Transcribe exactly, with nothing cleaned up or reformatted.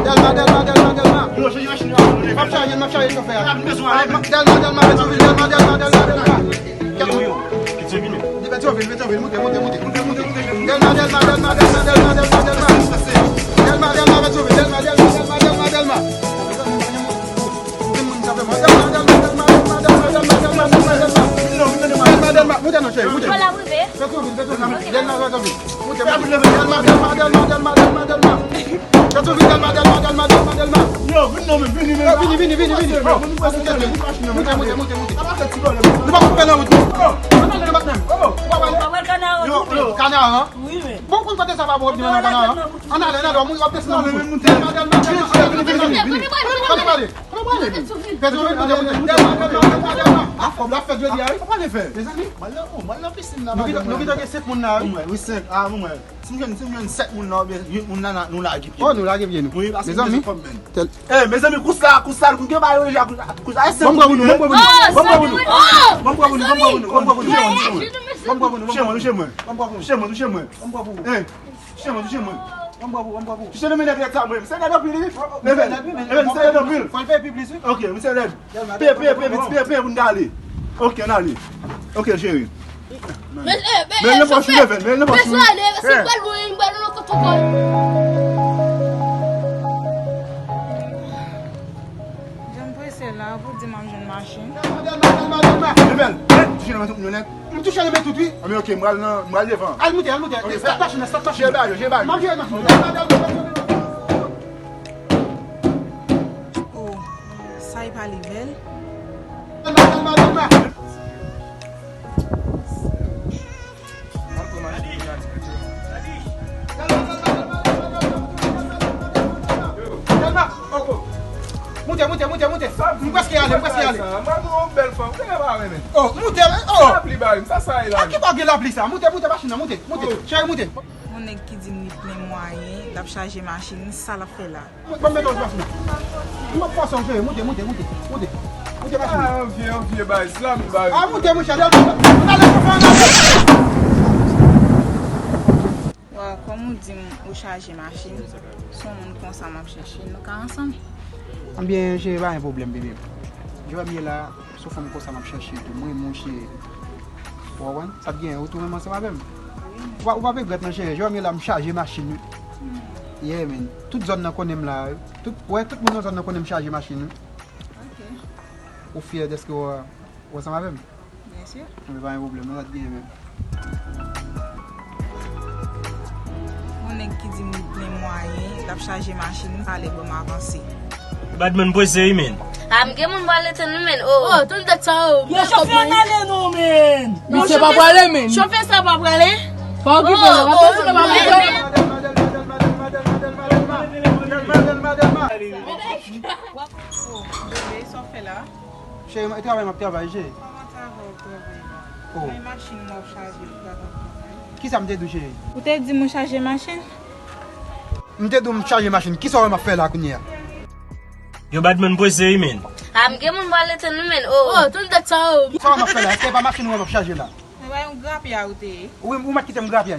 Dèlma, Dèlma, Dèlma, Dèlma. Yo, chanje machin yo. M ap chaje, m ap chaje chofè a. Dèlma, Dèlma, Petyonvil, Dèlma, Dèlma, Dèlma, Dèlma. Yo, yo, Petyonvil. Di Petyonvil, Petyonvil, moute, moute, moute, moute, moute. Dèlma, Dèlma, Dèlma, Dèlma, Dèlma, Dèlma, Dèlma. Dèlma, Dèlma, Petyonvil, Dèlma, Dèlma, Dèlma, Dèlma, Dèlma. Dèlma, Dèlma, Dèlma, Dèlma, Dèlma, Dèlma. Dèlma, Dèlma, moute non, cheri, moute. Petyonvil, Petyonvil. Dèlma, Petyonvil. Moute, moute. Dèlma, Dèlma, Dèlma, Dèlma, Dèlma. Petyonvil, Dèlma, Dèlma, Dèlma, Dèlma, Dèlma. Yo, vin non, men vini, men. Yo, vini, vini, vini, vini. Moute, moute, moute, moute. Nou pa koupe nan wout. Nou pa pale nan bat menm. Ou pa pale. Yo, yo. Kanaran. Wi, men. Bon, konn kote sa pa bon, vin nan Kanaran. Ann ale, ann ale, moun w ap desann nan wout. Dèlma, Dèlma, Dèlma, Dèlma, Dèlma. Kote pale? Kote pale? Petyonvil, moute, moute. Dèlma, Dèlma, Dèlma, Dèlma. A, kòb la fèt jodi a, wi. Sa pale fè? Mezanmi. Mwen nan, oh, mwen nan pisin nan. Nou gen, nou gen senk moun la, wi. Mwen, wi, senk. A, mwen. Si m jwenn, si m jwenn sèt moun nan, oubyen uit moun nan, nou lage pye nou. Oh, nou lage pye nou. Wi, paske m bezwen kòb, men. Eh, mezanmi, kous la, kous la, nou gen bagay yo deja, kous la, kous la, e senk moun. Ban m pran pou nou, ban m pran pou nou. Ban m pran pou nou, ban m pran pou nou, ban m pran pou nou. Ban m pran pou nou, ban m pran pou nou. Touche mwen, touche mwen. Ban m pran pou nou. Touche mwen, touche mwen. Ban m pran pou ou. Eh, touche mwen, touche mwen. Ban m pran pou ou, ban m pran pou ou. Touche nan men nèg sa, mwen. Se nèg anpil, wi. Oh, men nèg, men nèg anpil. Fò l peye pi plis, wi. Ok, men se nèg. Dèlma, peye, peye, peye, peye, peye pou n ta ale. Ok, n ale. Ok, cheri. Men, eh, men, men, eh, nan pòch ou, chofè, leve l, men nan pòch ou. Mesye, ale, mesye, pral mwen, m pral nan kote kòl. Jan m prese la, pou di m ap jwenn machin. Leve l, men, touche nan men tout moun yo nèt. M touche nan men tout, wi. A, men ok, m pral nan, m pral devan. Al moute, al moute. Ok, start machin nan, start machin nan. Jere bagay yo, jere bagay yo. M ap jere machin nan. Oh, sa e pa level. Moute, moute, moute, moute. M prèske ale, m prèske ale. Oh, moute, oh. Sa pli bay, sa sa e la. Ki pa gen lapli sa? Moute, moute machin nan, moute, moute. Cheri, moute. Yon nèg ki di m li plen mwayen, l ap chaje machin, sa l ap fè la? Ban m mete w sou machin nan. M ap fòse w, cheri. Moute, moute, moute, moute. Moute machin nan. Ah, yon vye, yon vye bay. Slam bay. Ah, moute, monchè. Ann ale, ann ale. Waw, kòm ou di m ou chaje machin, se yon moun konsa m ap chèche, nou ka ansanm? Ebyen, cheri, pa gen pwoblèm, bebe. Jan m ye la, se yon fanm konsa m ap chèche tou. Mwen, monchè, ou konprann? Sa t genyen, ou tou menm ansanm avè m. Ou pa, ou p ap regrèt non, cheri. Jan m ye la, m chaje machin, wi. Yeah, man. Tout zòn nan konnen m la, wi. Tout, wè, tout moun nan zòn nan konnen m chaje machin, wi. Ok. Ou fyè dèske w, w ansanm avè m? Byen si. Anben, pa gen pwoblèm, non, sa t genyen menm. Yon nèg ki di m li plen mwayen, l ap chaje machin, pale ban m avanse. Badman prese wi, men. Ah, m gen moun pral rete nou, men. Oh. Oh, tout dat sa, oh. Yo, chofè an ale non, men. Misye pa prale, men. Chofè sa pa prale? Pa okipe l, pa okipe l, pa okipe l. Oh, bebe, sa w fè la? Cheri, e travay m ap travay, cheri. Kòman travay w travay la? Oh. Men machin mwen w chaje pou gad ap travay. Kisa m te di w, cheri? Ou te di m ou chaje machin? M te di w m chaje machin. Kisa w wè m ap fè la kounye a? Yo, Badman prese wi, men. Ah, m gen moun pral rete nou, men. Oh. Oh, tout dat sa, oh. Sa w wè m ap fè la? Èske e pa machin ou wè m ap chaje la? Se pa yon grapya ou te ye? Wi, ou mèt kite m grapya.